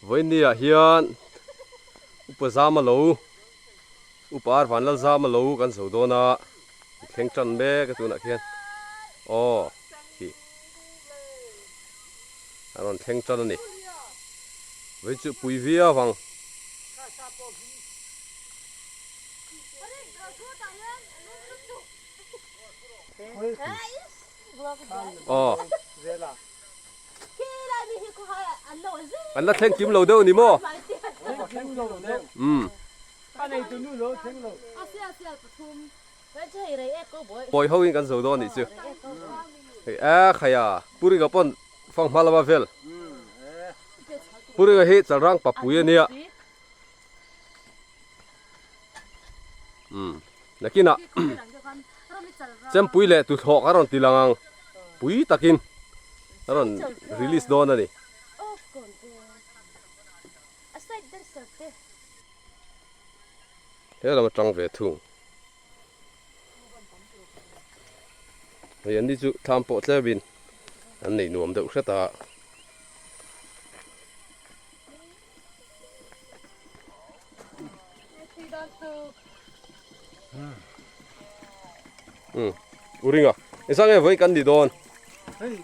Vawinia hian upa zama lo upa ar vanlal zama lo kan zo dawn a thleng tan mek a tunah khian aw tih a rawn thleng tan a ni vawi chu pui viau ang. Aw. An la thleng kim lo deuh ni maw? Umm. Pawi ho in kan zo dawn nih chu. Hei a khaia Puringa pawn fanghma lama vel. Puringa hi chalrang papui a nia. Umm nakinah chempui leh tuthlawh ka rawn ti lang ang pui takin a rawn release dawn a ni. He lam atang ve thung. Hei an ni chu thlam pawh tlemin an nei nuam deuh hret a. Um uringa engzah nge vawi kan ni dawn hei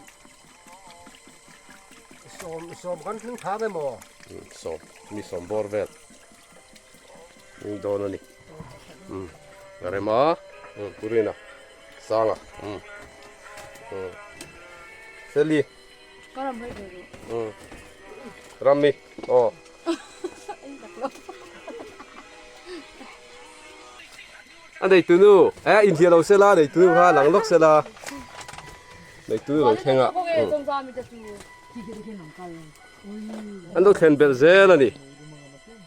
sawm sawm kan tling thak emaw um sawm mi sawm bawr vel ni dawn a ni um rema um purina sanga um um seli um rami aw a nei tunu eh inhliah lo sela nei tunu kha lang lawk sela nei tunu lo thleng a an lo thlen belh zel a ni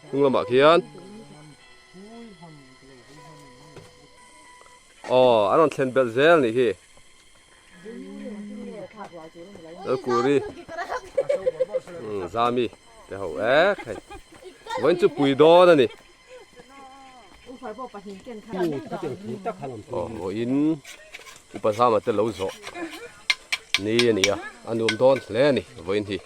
hnung lamah khian aw an rawn thlen belh zel a nih hi Lalkuri Zami te ho ek hei vawiin chu pui dawn a ni aw vawiin upa zama te lo zawh ni a ni a a nuam dawn hle a ni vawiin hi.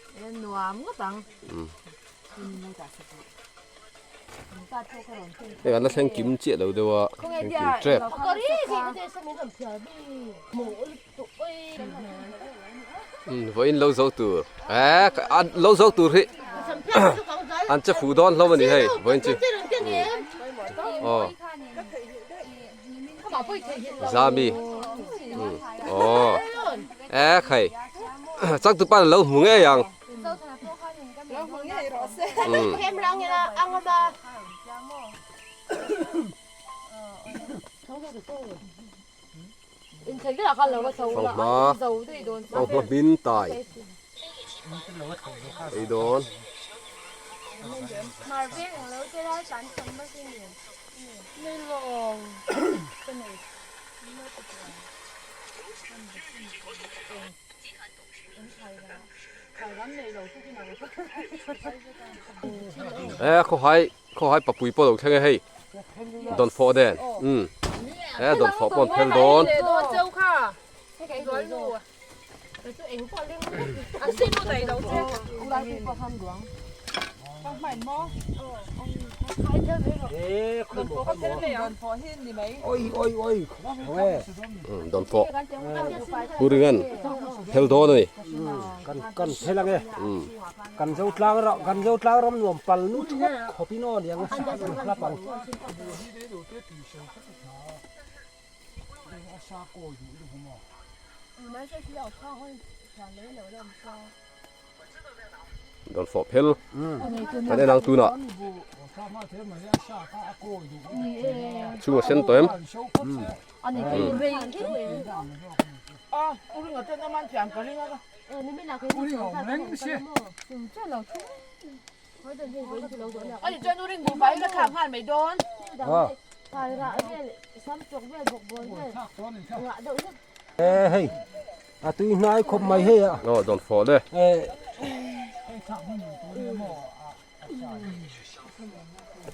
Hei an la thleng kim chiah lo deuh a thleng kim tep. Vawiin lo zo tur eh lo zo tur hi an che fuh dawn hlawm a ni hei vawiin chu aw Zami aw eh khai changtupa an lo hmu ngei ang. Fanghma fanghma hmin tai ei dawn. E khawhai khawhai papui pawh lo thleng e hei dawnfawh nen umm e dawnfawh pawh an phel dawn. Dawnfawh Pu Ringan phel dawn a ni. Kan kan phel ange kan zo tlang ram kan zo tlang ram nuam pal nu thawt khawp in aw niang hlap ang. Dawnfawh phel kan en ang tunah chhung a sen tawh em. E hei a tui hnai khawp mai hei a. Aw dawn fawh le. E.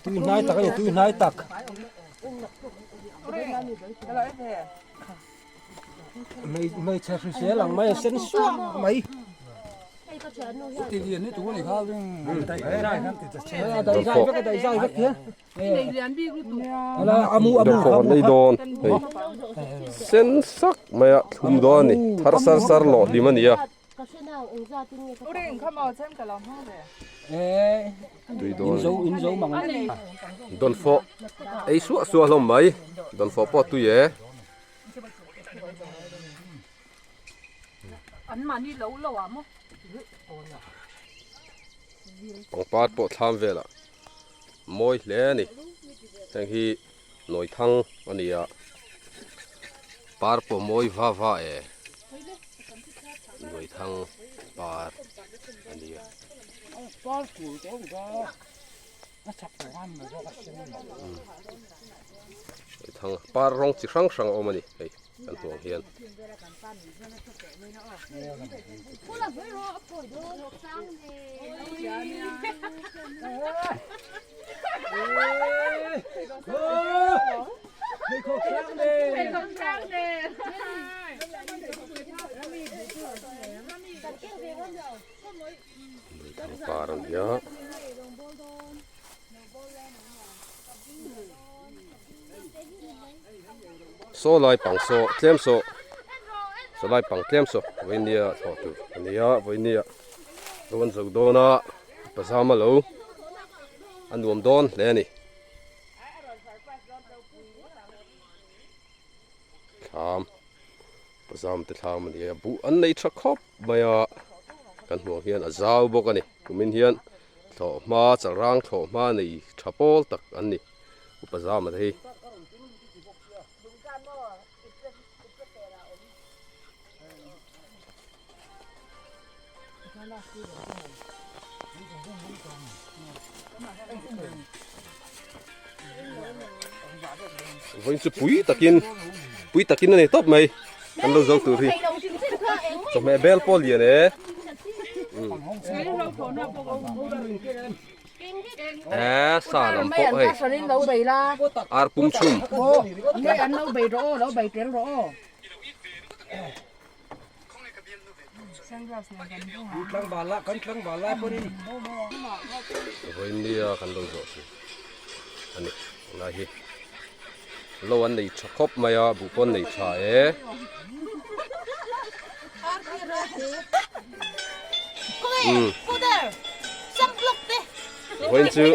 Tui hnai tak a ni tui hnai tak. Hmeichhe hrisel ang mai a sen suah mai. Dawrkhawh an ei dawn hei sen sak mai a thlum dawn a ni thar sar sar lawh hlim a ni a tui dawn a ni dawnfawh ei suah suah hlawm mai dawnfawh pawh a tui e. Pangpar pawh thlam velah mawi hle a ni heng hi nawi thang a ni a par pawh mawi va va e nawi thang par a ni a. Thang par rawng chi hrang hrang a awm a ni hei kan hmuh ang hian. Thang par a ni a. Saw lai pang saw tlem saw saw lai pang tlem saw vawinia thlawh tur a ni a vawinia lo an zo dawn a pazama lo a nuam dawn hle a ni thlam pazam te thlam a ni a buh an nei tha khawp mai a kan hmuh ang hian a zau bawk a ni kumin hian thlawh hma chalrang thlawh hma nei tha pawl tak an ni upa zama te hi. Vawiin chu pui takin pui takin a ni tawp mai kan lo zo tur hi chawhmeh bel pawh lian e e sa lam pawh hei ar pum chhum Vawiin nia kan lo zawh chu a ni tunlai hi lo an nei tha khawp mai a buh pawh an nei tha e. Vawiin chu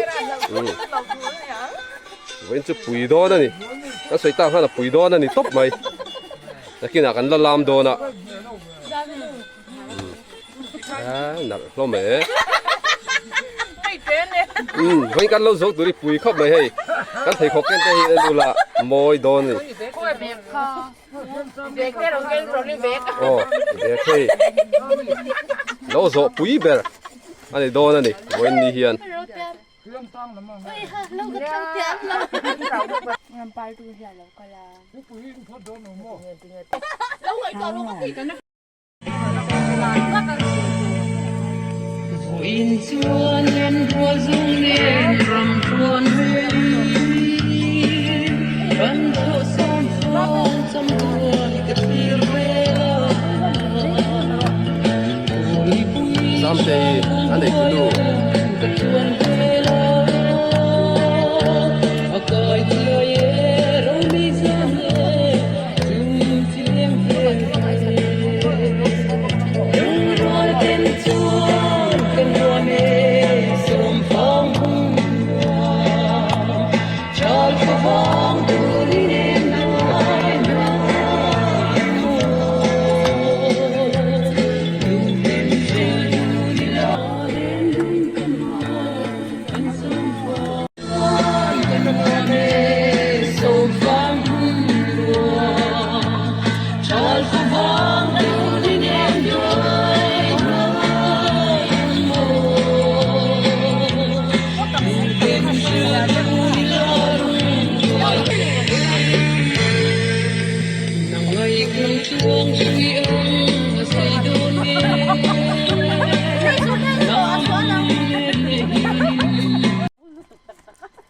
vawiin chu pui dawn a ni kan sawi tak khan a pui dawn a ni tawp mai nakinah kan la lam dawn a. Nalh hlawm e. Vawiin kan lo zo tur hi pui khawp mai hei. Kan pheikhawk ken te hi en ula mawi dawn a ni. Aw bag hei lo zawh pui ber a ni dawn a ni vawiin ni hian. Zamtei a nei tunu.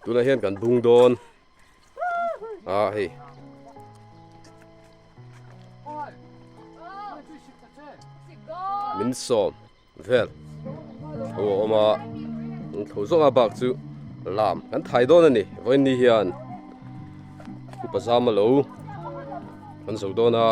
Tunah hian kan bung dawn a hei. Min sawm vel tho a awm a tho zawng a bak chu lam kan thai dawn a ni vawiin ni hian upa zam a lo kan zo dawn a.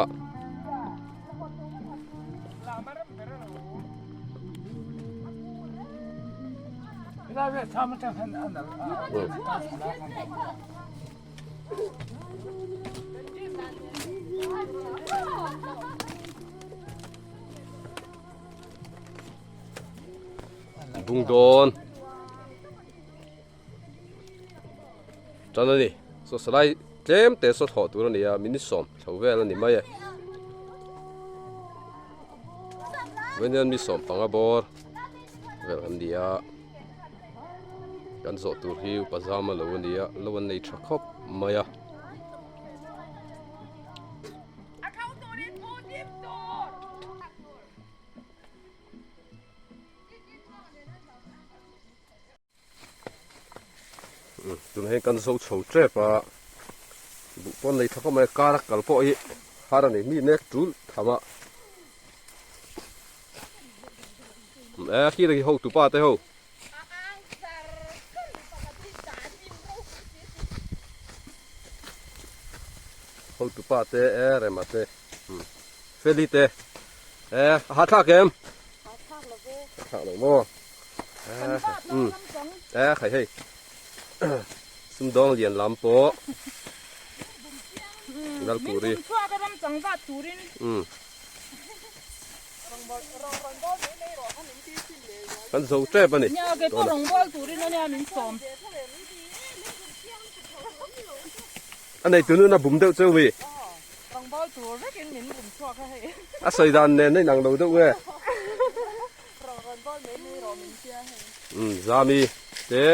Bung dawn tan a ni saw salai tlem te saw thlawh tur a ni a minute sawm chho vel a ni mai e vawiin mi sawm panga bawr vel an ni a kan zawh tur hi upa zam a lo a ni a lo an nei tha khawp mai a. Tunah hian kan zo chho tep a buh pawn nei tha khawp mai a kar a kal pawh hi har a ni mi mek tul tham a e khi hi hotu pa te ho. Hotu pa te e rema te feli te e a hahthlak em hahthlak lo maw e khai hei sumdawng lian lam pawh Lalpuri Kan zo tep a ni. Nia kei pawh rawngbawl turin a nia min sawm. A nei tunun a bum deuh cheu mi. Rawngbawl tur vekin min bum chhuak a hei. A sawi dan nen a inang lo deuh nge. Rawngbawl mai mai rawh min tia hei. Umm Zami te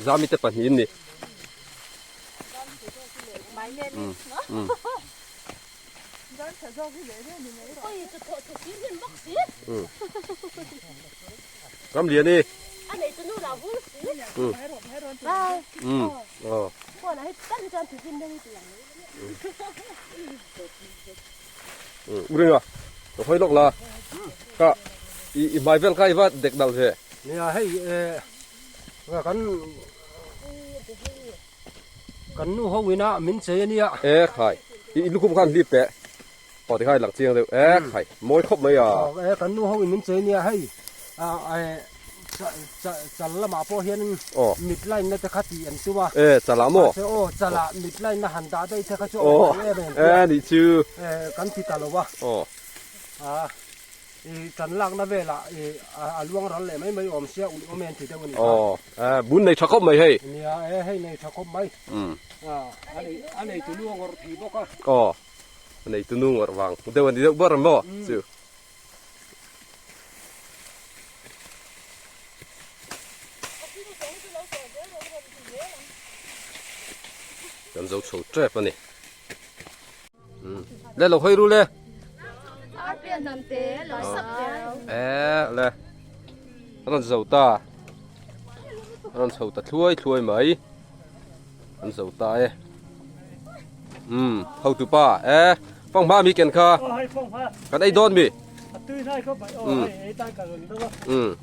Zami te pahnih an ni. Umm umm. Ram lian i. Uringa ka hawi lawk la ka i hmai vel kha i va dek dal ve. Nia hei kan Kan nu ho ina min chei a nia. E khai, i lukhum khan hlip teh. Aw tikhan i lang chiang deuh. E khai, mawi khawp mai a. E kan nu ho in min chei a nia hei chal lamah pawh hian mit line na te kha tih an tum a. E chalah maw? Mahse aw chalah mit line na han dah daih te kha chu a awm em em tia. E nih chu. E kan ti ta lo a. Aw. I tan lakna velah i a luang ral leh mai mai awm sia ulh awm em ti deuh a ni kha. Aw, bun nei tha khawp mai hei. Nia e, hei nei tha khawp mai. A nei tunu a ngawrh thei bawk a. Aw, a nei tunu ngawrh vang deuh a ni deuh ber ang maw chu. Kan zo chho tep a ni. Le lo hawi ru le. E le. Ron zo ta. Ron chho ta thluai thluai mai. An zo ta e. Um, ho tu pa e. Phong ma mi ken kha. Kan ei don mi. Um. Um.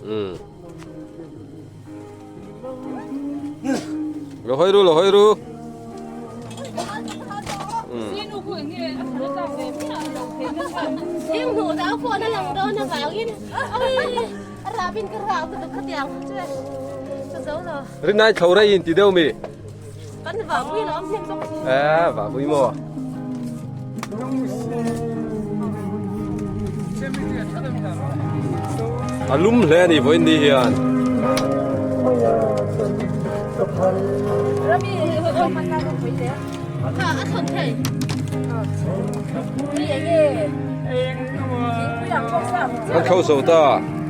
Um. Lo hawi ru, lo hawi ru. Rinai thlo rei in ti deuh mi. E va pui maw. A lum hle a ni vawiin ni hian. Kan thlo zo ta.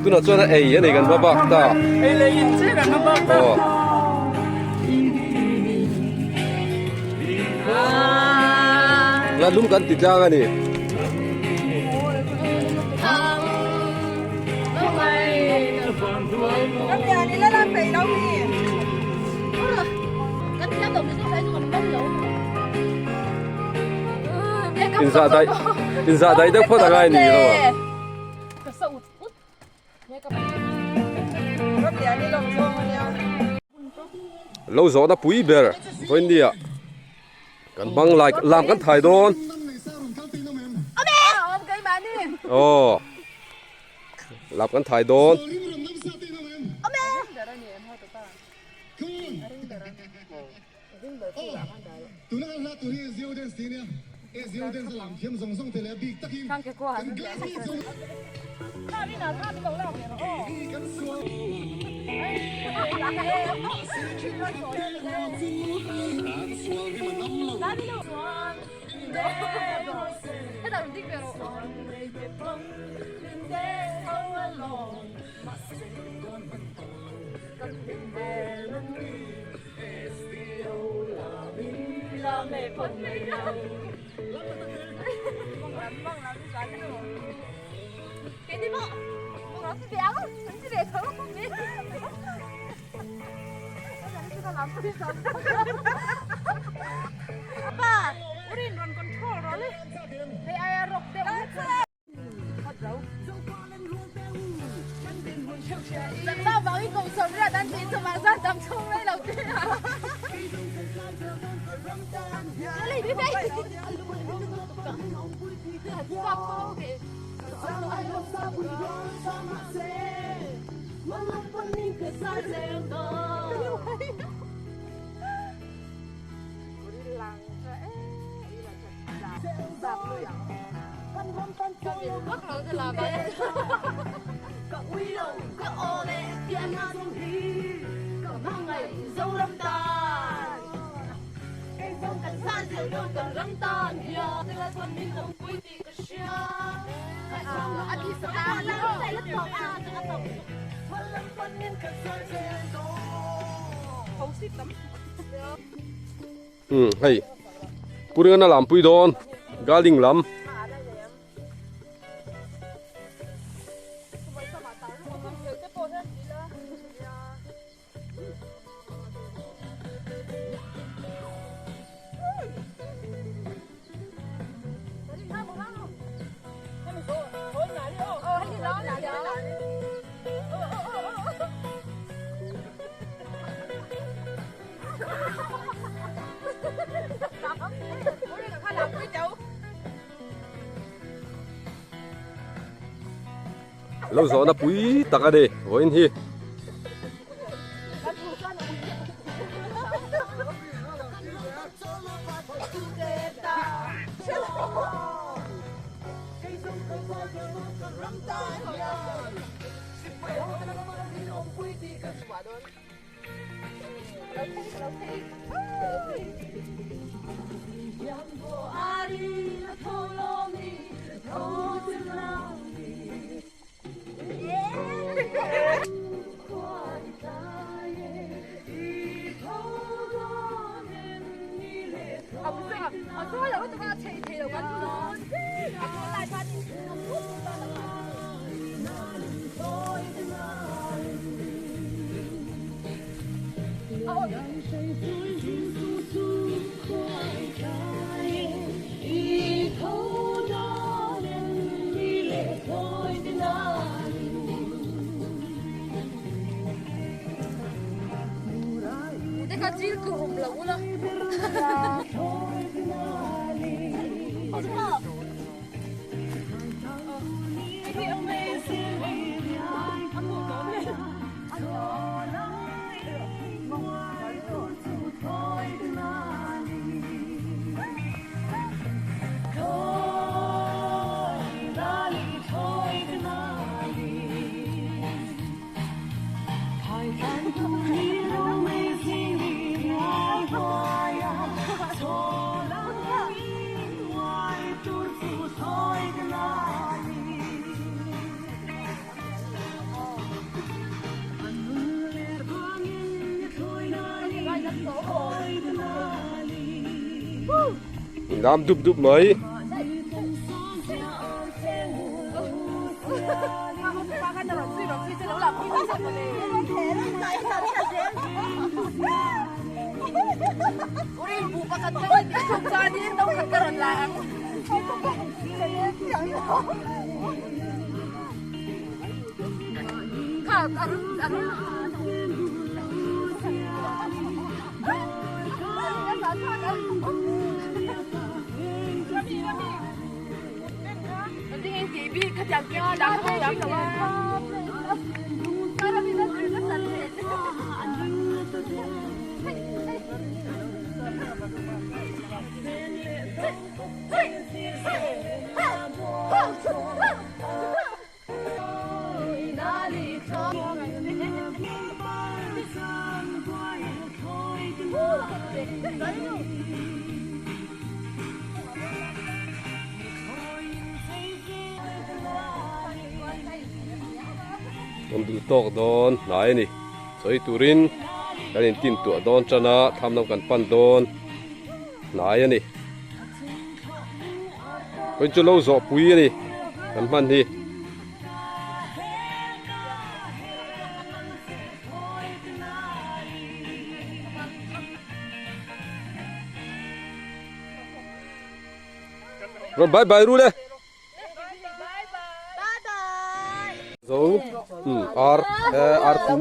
Tunah chuan a ei a ni kan hma bak ta. Ei leh in chiah kan hma bak ta. Aw. La lum kan ti tlang a ni. Inzah daih inzah daih deuh phawt a ngai ni lo a. Lo zawhna pui ber vawinia kan hmang lai lam kan thai dawn. Aw lam kan thai dawn. Umm hei Puringan a lampui dawn garden lam. Lo zawhna pui tak a ni vawiin hi. Lam dup dup mai. Kan duh tawk dawn hnai a ni. Sawi turin kan intin tuah dawn tan a, thlam lam kan pan dawn hnai a ni. Vawiin chu lo zawh pui a ni kan hman hi. Rawn bye bye ru le. Zo ar ar pum.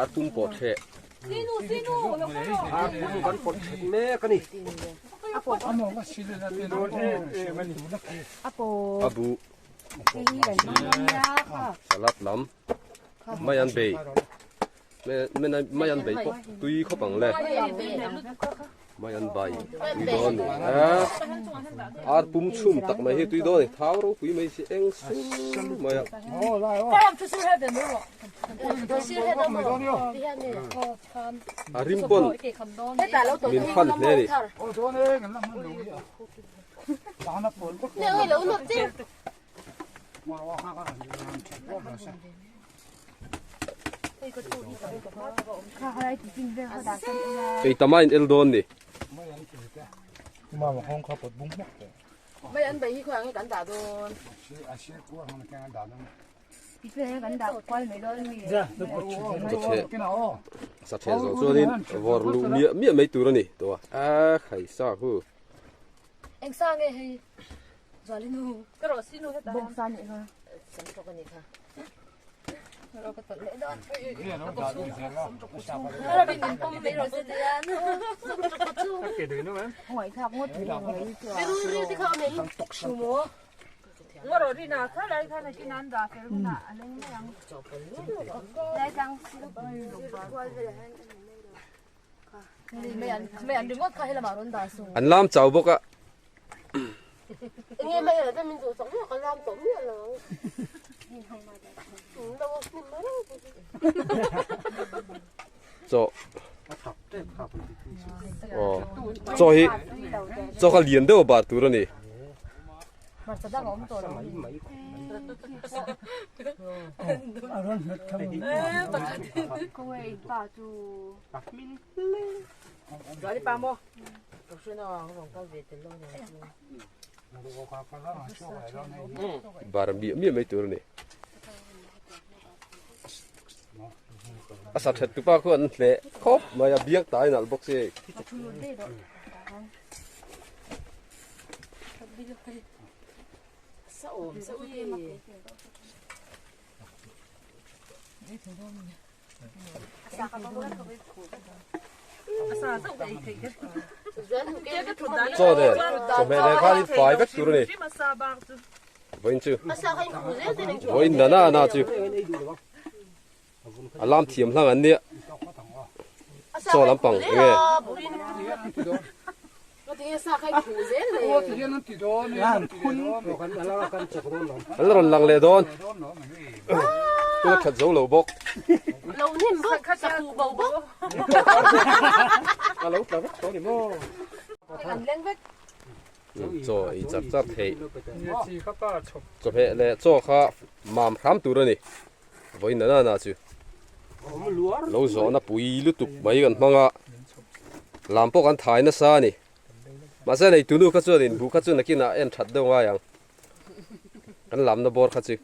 Ar pum pawh thleh. Ar pum kan pawt thleh mek a ni. A bu. Salad lam. Mai an bei. Mai an bei pawh tui khawp ang le. Mai an bai tui dawn ni. Ar pum chhum tak mai hi tui dawn ni. Thau ropui mai si eng sum mai a. A rim pawn min fan hle a ni. Ei tam a in el dawn ni. Sa the zawh chuanin vawr luh miah miah mai tur a ni tawh a a khai sa hu. Eng sa nge hei Zualinu ka rawh sinu heta bawng sa nih kha sam tawk ani kha ro ka tawlh leh dawn Robin in pawm mai rawh se tian An lam chau bawk a. Chaw aw chaw hi chaw kha lian deuh a bar tur a ni. Bar miah miah mai tur a ni. A sa that tupa khu an hleh khawp mai a biak ta a inalh bawk si. Chaw nen chawhmeh nen khan in fai vek tur a ni. Vawiin chu vawiin nana na chu a lam thiam hlang an nia chaw lampang eng nge. An la rawn lang leh dawn. Tuna that zo lo bawk. A lo tla vek tawh ni maw. Chaw ei char char theih. Chawhmeh leh chaw kha mam hram tur a ni. Vawiin nana na chu. Lo zawhna pui lutuk mai kan hmang a, lam pawh kan thai nasa a ni. Mahse nei tunu kha chuanin buh kha chu nakinah a en that deuh ngai ang, kan lamna bawr kha chu.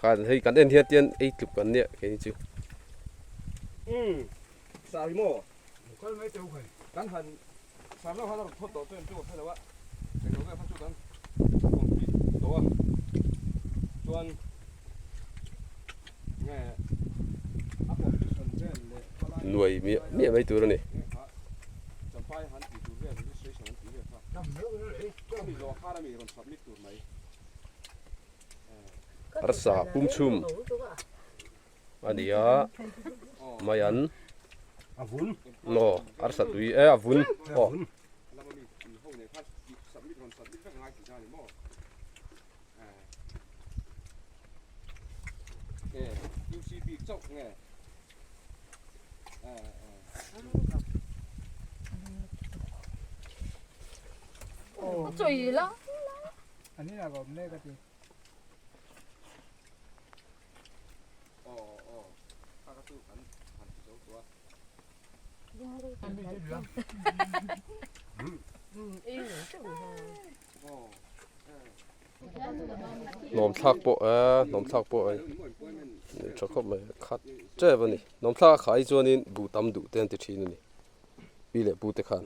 Khan hei kan en hian tian ei tluk kan nia keini chu. Nuai miah miah mai tur a ni. Arsa pum chhum a ni a mai an aw arsa tui e a vun aw. Hnawm thlak pawh eh hnawm thlak pawh a ni tha khawp mai khat tep a ni hnawm thlak a khai chuanin buh tam duh te an ti thin a ni pi leh pu te khan.